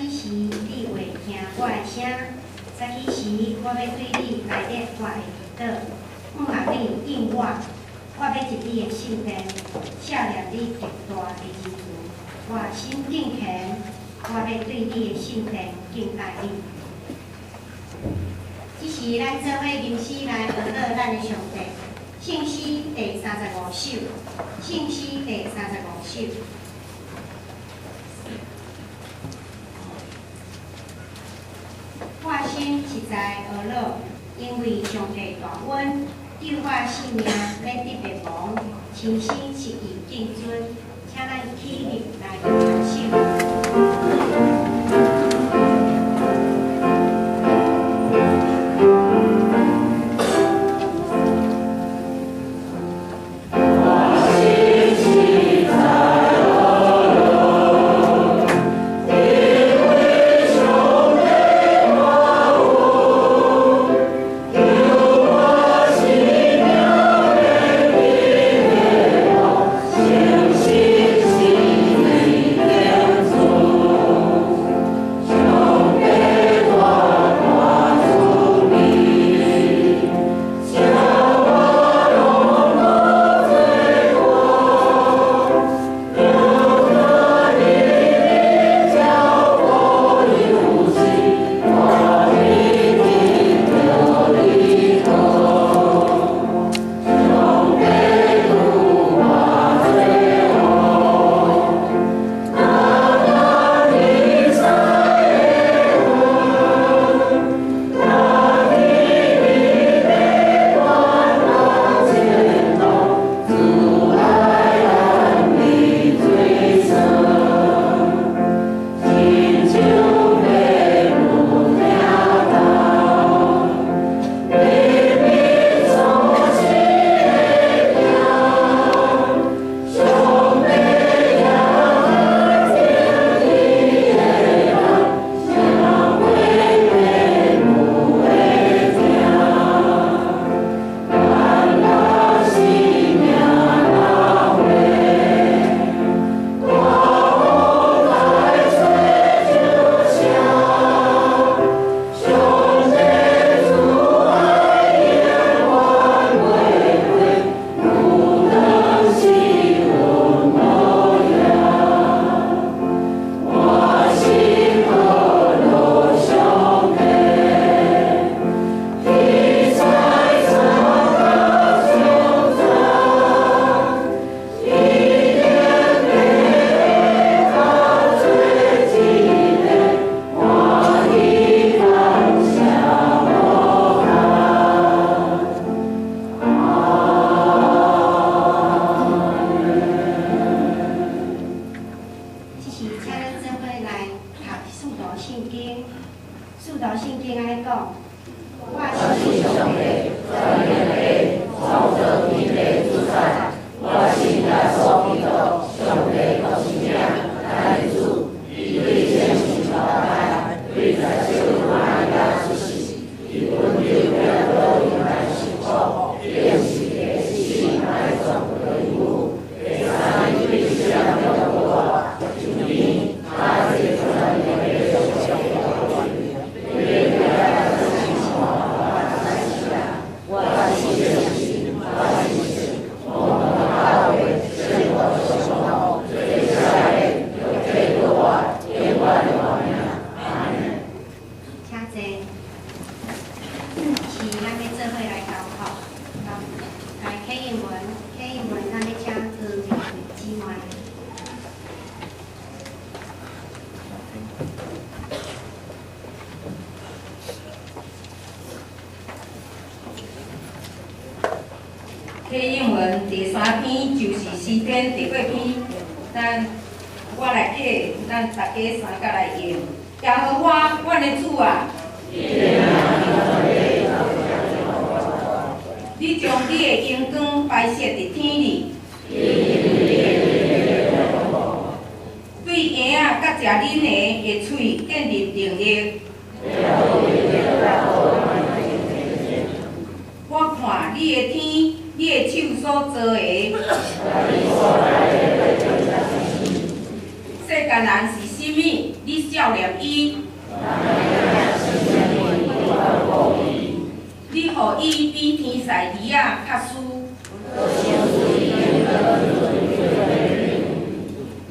起時，你會聽我的聲；早起時，我欲對你來列我的祈禱。向望你應我，我欲入你的聖殿，赦念你極大的仁慈。我心敬虔，我欲對你的聖殿敬拜你。這是咱做伙吟詩來學樂咱的上帝。聖詩第35首，聖詩第35首。我心實在懊惱，因為上帝大恩，救我性命免得滅亡，親身失去敬尊，請咱起立來拍手。启应文第三篇就是诗篇第八篇，咱我來啟，咱大家三甲來應。耶和華，阮的主啊！你將你的榮光擺設佇天裡，對嬰仔佮食奶的喙建立能力。我看你的天，你的手所造的，世間人是啥物？你數念伊，你予伊比天使兒仔較輸。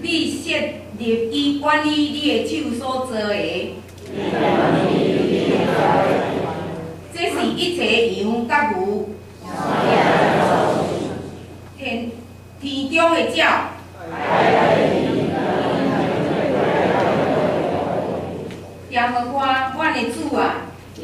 你設立伊管理你的手所造的，這是一切羊佮牛，天天中的鳥。耶和華，阮的主啊！這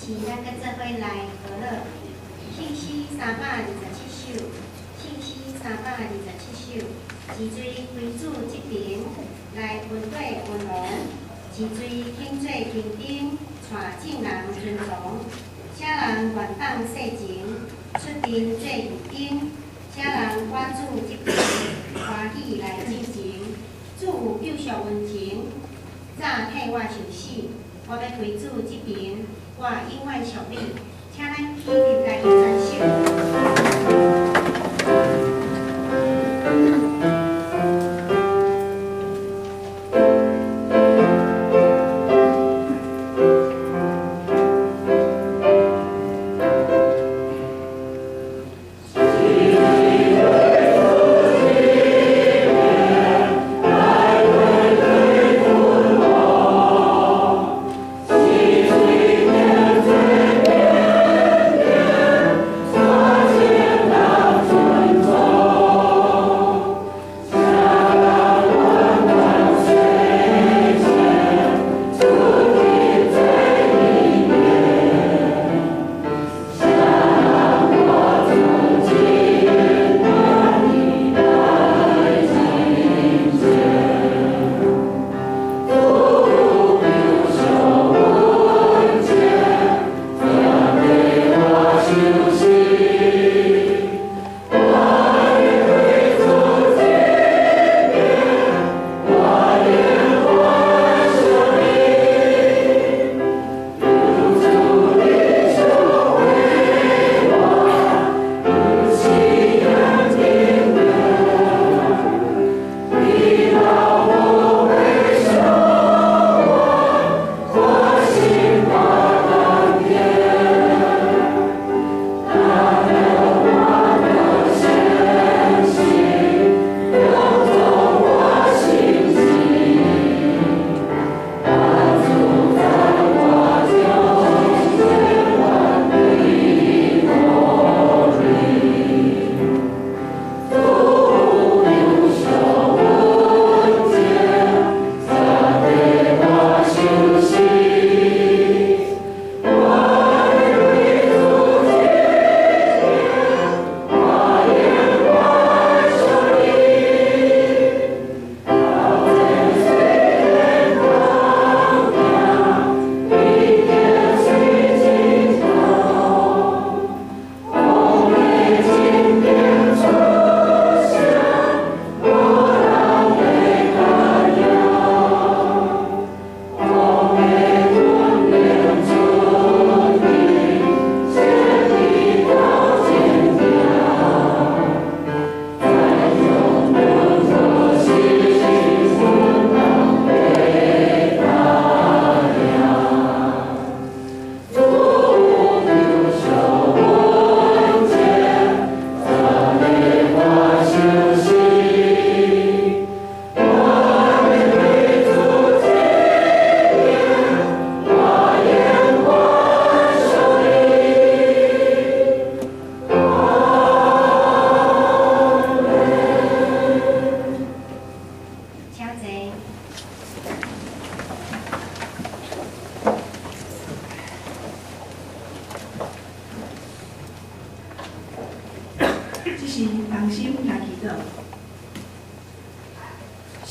時咱閣做伙來和樂，聖詩327首，聖詩327首，一錘歸主這爿，來恩對君王，一錘肯做兵丁，帶眾人遵從，啥人願放世情，出陣做義兵，啥人我主這爿，歡喜來進前，主有救贖恩情，早替我受死，我欲歸主這爿。我永遠屬你，請咱起立來傳授。 Amen.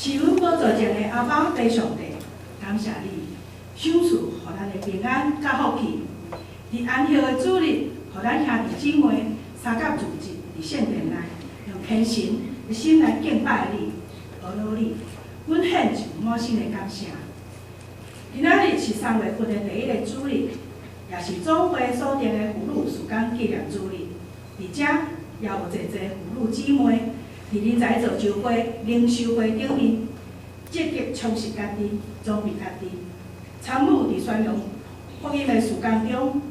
是阮寶座前的阿爸父上帝，感謝你，賞賜予咱的平安佮福氣。佇安息的主日，予咱兄弟姊妹相佮聚集佇聖殿內，用虔誠的心來敬拜你、阿羅你。阮獻上滿心的感謝。今仔日是3月份的第一个主日，也是總會所定的婦女事工紀念主日。佇遮也有濟濟婦女姊妹佇人才造就會、靈修會頂面積極充實家己、裝備家己，參與佇宣揚福音的事工中。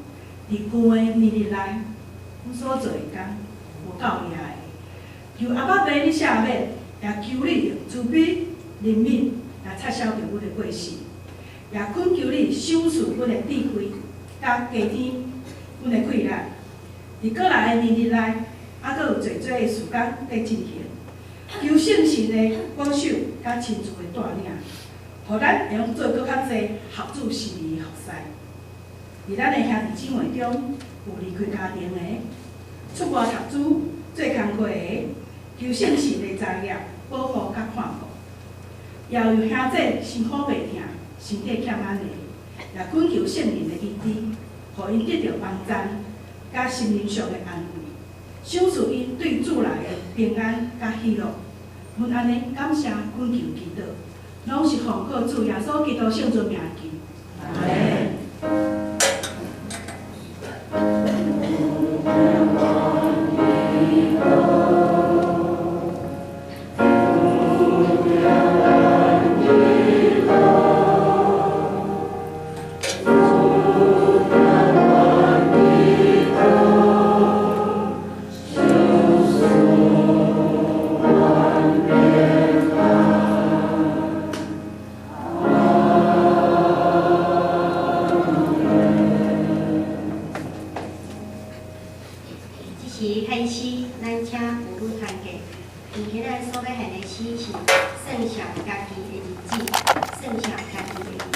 佇舊的年日內，阮所做的工無夠額的，求阿爸父你赦免，也求你用慈悲、憐憫來擦消著阮的過失，也懇求你賞賜阮的智慧、佮加添阮的氣力。佇過來的年日內，猶閣有濟濟的事工佇進行，求聖神的保守佮親自的帶領，予咱會用做閣較濟合主心意的服侍。佇咱的兄弟姊妹中，有離開家庭的、出外讀書、做工課的，求聖神的慈愛保護佮看顧；也有兄弟辛苦病疼、身體欠安的，也懇求聖靈的醫治，予𪜶得著幫贊，佮心靈上的安慰，賞賜𪜶對主內的平安佮喜樂。阮按呢感謝懇求祈禱，攏是奉靠主耶穌基督聖尊名求。阿們。這時獻詩，咱請婦女團結。今天咱所欲獻的詩是算數家己的日子，算數家己的日子。